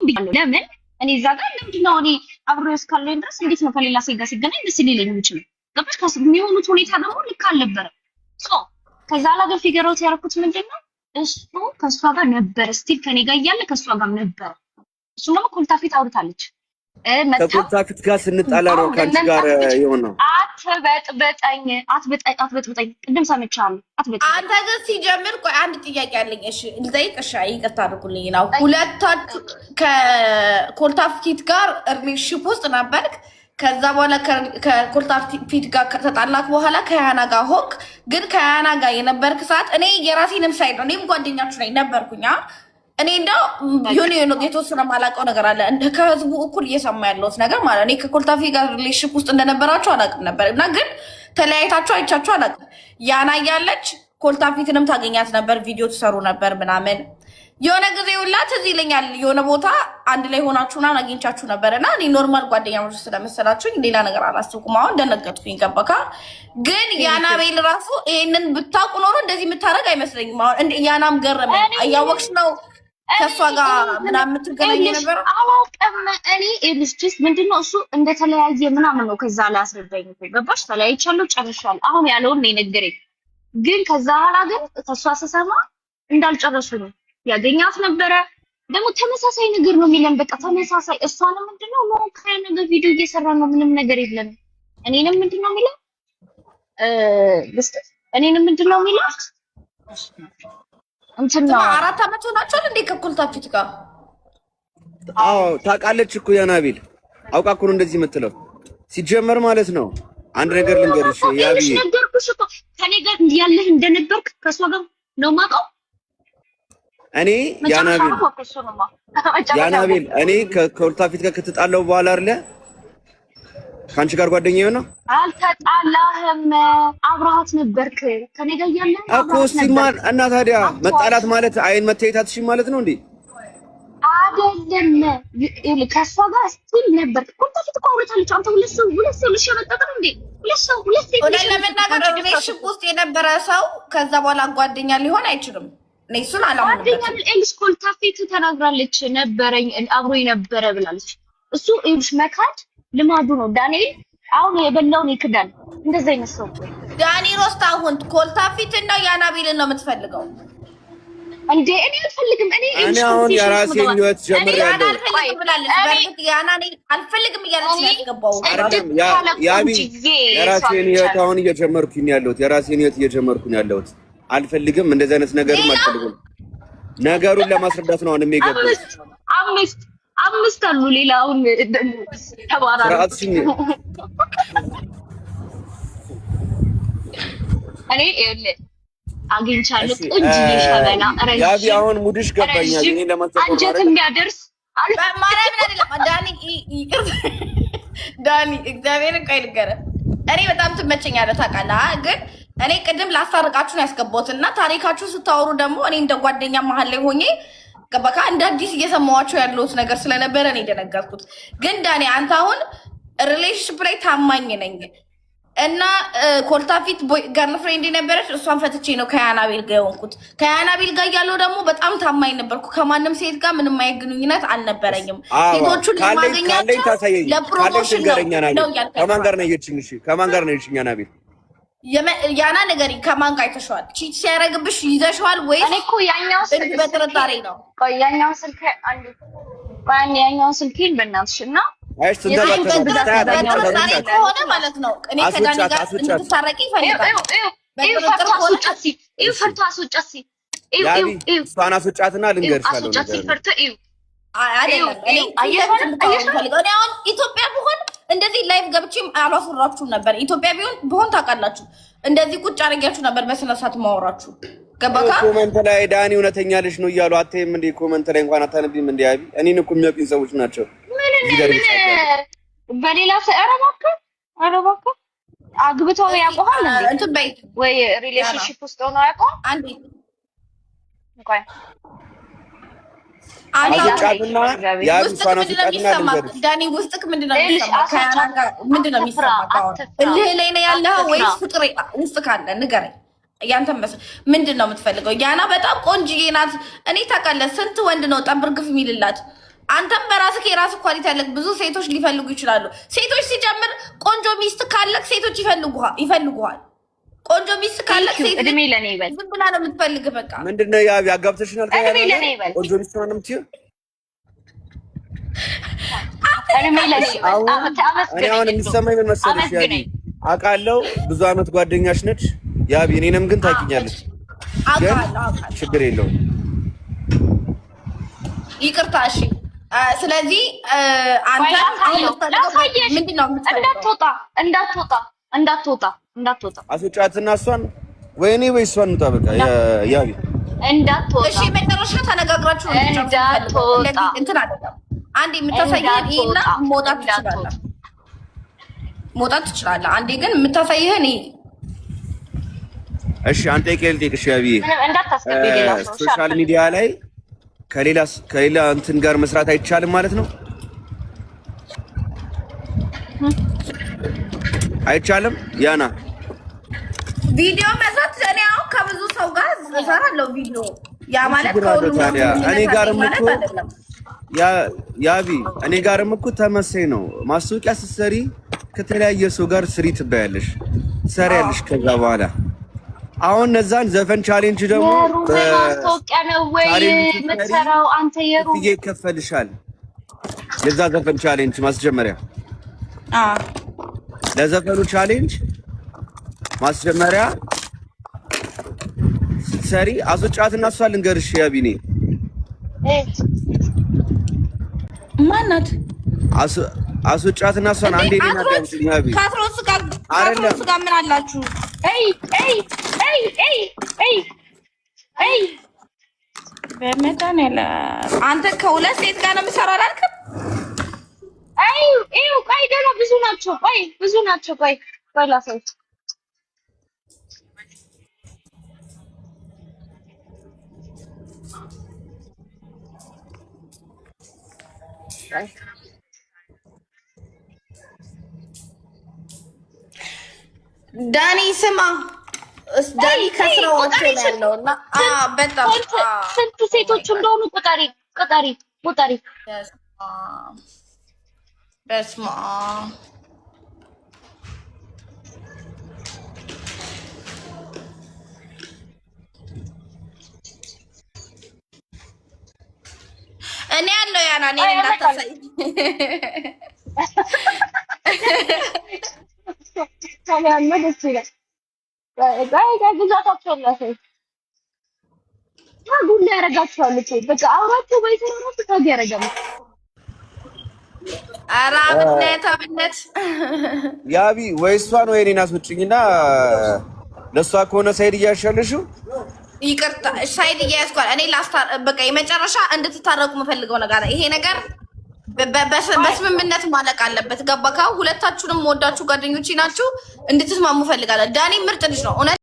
ብያለሁ። ለምን እኔ እዛ ጋር ለምንድን ነው እኔ አብሮ እስካለኝ ድረስ እንዴት ነው ከሌላ ሴት ጋር ሲገናኝ ደስ ሊለኝ የሚችለው? ገባሽ? የሚሆኑት ሁኔታ ደግሞ ልክ አልነበረም። So ከዛ ላይ ግን figure out ያደረኩት ምንድን ነው፣ እሱ ከእሷ ጋር ነበር፣ still ከኔ ጋር እያለ ከእሷ ጋር ነበር። እሱም ደግሞ ኮልታፊት አውርታለች። ከኮልታፊት ጋር ስንጣላ ነው ከአንቺ ጋር የሆነው። አትበጥበጠኝ፣ አትበጥብጠኝ። ቅድም ሰምቻለሁ። አትበጥብጠኝ። አንተ ግን ሲጀምር፣ ቆይ አንድ ጥያቄ አለኝ። እሺ ልጠይቅ? እሺ ይቅርታ አድርጉልኝ ነው። ሁለታችሁ ከኮልታፊት ጋር relationship ውስጥ ነበርክ። ከዛ በኋላ ከኮልታፊት ጋር ከተጣላክ በኋላ ከያና ጋር ሆንክ። ግን ከያና ጋር የነበርክ ሰዓት እኔ የራሴንም side ነው፣ እኔም ጓደኛችሁ ነኝ ነበርኩኝ። እኔ እንደው የሆነ የሆነ የተወሰነ የማላውቀው ነገር አለ ከህዝቡ እኩል እየሰማ ያለሁት ነገር ማለት። እኔ ከኮልታፊ ጋር relationship ውስጥ እንደነበራችሁ አላውቅም ነበር እና ግን ተለያይታችሁ አይቻችሁ አላውቅም። ያና እያለች ኮልታፊትንም ታገኛት ነበር፣ ቪዲዮ ትሰሩ ነበር ምናምን። የሆነ ጊዜ ሁላ ትዝ ይለኛል፣ የሆነ ቦታ አንድ ላይ ሆናችሁ ምናምን አግኝቻችሁ ነበር እና እኔ normal ጓደኛሞች ስለመሰላችሁኝ ሌላ ነገር አላሰብኩም። አሁን ደነገጥኩኝ። ገባካ? ግን ያናቤል ራሱ ይሄንን ብታውቁ ኖሮ እንደዚህ የምታደርግ አይመስለኝም። አሁን ያናም ገረመኝ። እያወቅሽ ነው ከእሷ ጋር ምናምን የምትገናኝ ነበረ? አላውቅም። እኔ ይኸውልሽ ምንድን ነው እሱ እንደተለያየ ምናምን ነው ከዛ ላይ አስረዳኝ እኮ፣ ገባሽ? ተለያይቻለሁ፣ ጨርሻለሁ አሁን ያለውን ነው የነገረኝ። ግን ከዛ በኋላ ግን ከእሷ ስሰማ እንዳልጨረሱ ነው፣ ያገኛት ነበረ። ደግሞ ተመሳሳይ ነገር ነው የሚለን፣ በቃ ተመሳሳይ። እሷንም ምንድነው ነው ከነገ ቪዲዮ እየሰራ ነው፣ ምንም ነገር የለንም። እኔንም ምንድነው የሚለው፣ እኔንም ምንድነው የሚለው እንትን ነው። 4 ዓመት ሆናችኋል እንዴ ከኮልታፊት ጋር? አዎ ታውቃለች እኮ ያናቢል፣ አውቃ እኮ ነው እንደዚህ የምትለው ሲጀመር ማለት ነው። አንድ ነገር ልንገርሽ ያቢ፣ ነገርኩሽ እኮ፣ ከኔ ጋር ያለህ እንደነበርክ ከእሷ ጋር ነው የማውቀው። እኔ ያናቢል ያናቢል እኔ ከኮልታፊት ጋር ከተጣላሁ በኋላ አይደለ ከአንቺ ጋር ጓደኛዬ ነው። አልተጣላህም፣ አብረሃት ነበርክ ከኔ ጋር እያለህ እኮ። እስቲ ማን እና ታዲያ መጣላት ማለት አይን መታየት አትችይም ማለት ነው እንዴ? አይደለም፣ ከእሷ ጋር still ነበርክ። ኮልታፊት እኮ አውርታለች። አንተ ሁለት ሰው ልሸመጠጥ ነው እንዴ? ሁለት ሰው ሁለት ሴት። እውነት ለመናገር relationship ውስጥ የነበረ ሰው ከዛ በኋላ ጓደኛ ሊሆን አይችልም። እኔ እሱን አላምንበትም። ጓደኛ ኤልስ ኮልታፊት ተናግራለች። ነበረኝ፣ አብሮ የነበረ ብላለች። እሱ ይኸውልሽ መካድ ልማዱ ነው። ዳንኤል አሁን የበላውን ይክዳል። እንደዛ አይነት ሰው። ዳኒ ሮስት አሁን ኮልታፊት እና ያናቢልን ነው የምትፈልገው? እንዴ እኔ አልፈልግም። እኔ እኔ አሁን የራሴን ህይወት ጀምሬያለሁ። አልፈልግም ብላለች። በእርግጥ ያና እኔ አልፈልግም እያለች ነው ያስገባው። አይደለም ያቢ፣ የራሴን ህይወት አሁን እየጀመርኩኝ ያለሁት፣ የራሴን ህይወት እየጀመርኩኝ ያለሁት። አልፈልግም፣ እንደዚህ አይነት ነገርም አልፈልግም። ነገሩን ለማስረዳት ነው አሁን የሚገባው። አምስት አምስት አሉ። ሌላ አሁን ደግሞ ተባራሪ። ስርዓትሽን እኔ ይኸውልህ አግኝቻለሁ። ቆንጆዬ ሸበላ ያቢ፣ አሁን mood ሽ ገባኛል። እኔ ለማንተቆር አንጀት የሚያደርስ። ማርያምን አይደለም ዳኒ፣ ይቅርታ ዳኒ፣ እግዚአብሔርን ቆይ ልንገርህ። እኔ በጣም ትመቸኛለህ ታውቃለህ። ግን እኔ ቅድም ላስታርቃችሁ ነው ያስገባሁት እና ታሪካችሁ ስታወሩ ደግሞ እኔ እንደ ጓደኛ መሀል ላይ ሆኜ ገባካ እንደ አዲስ እየሰማኋቸው ያለሁት ነገር ስለነበረ እኔ ደነገጥኩት። ግን ዳኒ፣ አንተ አሁን relationship ላይ ታማኝ ነኝ እና ኮልታፊት girlfriend የነበረች እሷን ፈትቼ ነው ከያናቤል ጋር የሆንኩት። ከያናቤል ጋር እያለሁ ደግሞ በጣም ታማኝ ነበርኩ። ከማንም ሴት ጋር ምንም አይነት ግንኙነት አልነበረኝም። ሴቶቹን የማገኛቸው ለ promotion ነው እያልከኝ። ከማን ጋር ነው የሄድሽኝ? እሺ ከማን ጋር ነው የሄድሽኝ? ያናቤል። ያና ነገር ከማን ጋር አይተሸዋል? Cheat ሲያደርግብሽ ይዘሸዋል ወይስ እኔ እኮ ያኛው ስልክ በጥርጣሬ ነው? ቆይ ያኛው ስልክ አንዴ፣ ቆይ ያኛው ስልኬን በእናትሽ እና በጥርጣሬ ከሆነ ማለት ነው እኔ ከዳኒ ጋር እንድትታረቂ ይፈልጋል። ፈርቶ አስወጫት ሲል እሷን አስወጫትና ልንገርሽ። አስወጫት ሲል ፈርቶ እዩ። አይደለም፣ እኔ አሁን ኢትዮጵያ ብሆን እንደዚህ live ገብቼም አላስወራችሁም ነበር። ኢትዮጵያ ቢሆን ብሆን ታውቃላችሁ፣ እንደዚህ ቁጭ አድርጊያችሁ ነበር በስነ ስርዓት ማወራችሁ። ገባካ? Comment ላይ ዳኒ እውነተኛ ልጅ ነው እያሉ አታይም እንዴ? Comment ላይ እንኳን አታነቢም እንዴ? አቢ፣ እኔን እኮ የሚያውቁኝ ሰዎች ናቸው። ምን በሌላ ሰው? ኧረ እባክህ፣ ኧረ እባክህ፣ አግብተው ያውቀዋል እንዴ? እንትን በይ። ወይ relationship ውስጥ ሆኖ ያውቀዋል? አንዴ። ቆይ። አስወጫትና ያቢ፣ እሷን አስወጫትና ልንገርሽ። ዳኒ፣ ውስጥክ ምንድን ነው የሚሰማህ? ምንድን ነው የሚሰማህ? አሁን እልህ ላይ ነው ያለኸው ወይስ ፍቅር ውስጥክ አለ? ንገረኝ። ያንተን መስ ምንድን ነው የምትፈልገው? ያና በጣም ቆንጅዬ ናት። እኔ ታውቃለህ፣ ስንት ወንድ ነው ጠብር ግፍ የሚልላት? አንተም በራስህ የራስህ quality ያለህ ብዙ ሴቶች ሊፈልጉ ይችላሉ። ሴቶች ሲጀምር ቆንጆ ሚስት ካለህ ሴቶች ይፈልጉሃል። ቆንጆ ሚስት ካለህ ሴት እድሜ ለኔ ይበል፣ ዝም ብላ ነው የምትፈልግህ። በቃ ምንድን ነው ያ ያጋብተሽናል? እድሜ ለኔ ይበል። ቆንጆ ሚስት ነው የምትይው? እድሜ ለኔ ይበል። እኔ አሁን የሚሰማኝ ምን መሰለሽ ያቢ፣ አውቃለሁ ብዙ አመት ጓደኛሽ ነች ያቢ፣ እኔንም ግን ታውቂኛለሽ። ግን ችግር የለውም ይቅርታ። እሺ ስለዚህ አንተ ምንድን ነው እንዳትወጣ እንዳትወጣ እንዳትወጣ እንዳትወጣ አስወጫትና እሷን ወይኔ ወይ እሷን እንውጣ። በቃ ያቢ እንዳትወጣ። እሺ መጨረሻ ተነጋግራችሁ ነው እንዳትወጣ። እንትን አይደለም። አንዴ የምታሳይህን ይሄና መውጣት ትችላለህ፣ መውጣት ትችላለህ። አንዴ ግን የምታሳይህን ይሄ እሺ። አንተ ልጠይቅሽ ያቢ፣ እንዳታስገቢ ሌላ ሰው social media ላይ ከሌላ እንትን ጋር መስራት አይቻልም ማለት ነው? አይቻልም። ያና ቪዲዮ መስራት እኔ አሁን ከብዙ ሰው ጋር እሰራለሁ ቪዲዮ። ያ ማለት ከሁሉም እኔ ጋርም እኮ ያቢ እኔ ጋርም እኮ ተመሳሳይ ነው። ማስታወቂያ ስትሰሪ ከተለያየ ሰው ጋር ስሪ ትባያለሽ፣ ትሰሪያለሽ። ከዛ በኋላ አሁን እነዛን ዘፈን challenge ደግሞ ማስታወቂያ ነው ወይ የምትሰራው አንተ? የሩም ክፍያ ይከፈልሻል። የዛ ዘፈን challenge ማስጀመሪያ ለዘፈኑ challenge ማስጀመሪያ ስትሰሪ አስወጫትና እሷ ልንገርሽ ያቢኔ ማናት? አስወጫትና እሷን አንዴ እኔን አዳምጪኝ ያቢ። ከአትሮስ ጋር ምን አላችሁ? አይ አይ አይ አይ አይ አይ በመድኃኒዓለም አንተ ከሁለት ሴት ጋር ነው የምሰራው አላልክም? አይ እዩ፣ ቆይ ደግሞ ብዙ ናቸው። ቆይ ብዙ ናቸው። ቆይ ቆይ ላሳይ። ዳኒ ስማ፣ ዳኒ ከስራው ወጥቶ ነው ያለው እና በጣም ስንት ሴቶች እንደሆኑ ቁጠሪ፣ ቁጠሪ፣ ቁጠሪ። በስመ አብ እኔ ያለው ያና እኔ እንዳታሳይ ደስ ይላል። ብዛታቸውን ላሳይ። tag ሁላ ያደርጋቸዋል እኮ በቃ አውራቸው ባይሰራ እራሱ tag ያደርጋል። ኧረ አብነት አብነት ያቢ ወይ እሷን ወይ እኔን አስወጪኝና ለእሷ ከሆነ side እያሻለሽው ይቅርታ side እያያዝኳል። እኔ በቃ የመጨረሻ እንድትታረቁ የምፈልገው ነገር ይሄ ነገር በስምምነት ማለቅ አለበት። ገባካ? ሁለታችሁንም ወዳችሁ ጓደኞቼ ናችሁ፣ እንድትስማሙ እፈልጋለሁ። ዳኒ ምርጥ ልጅ ነው እውነት።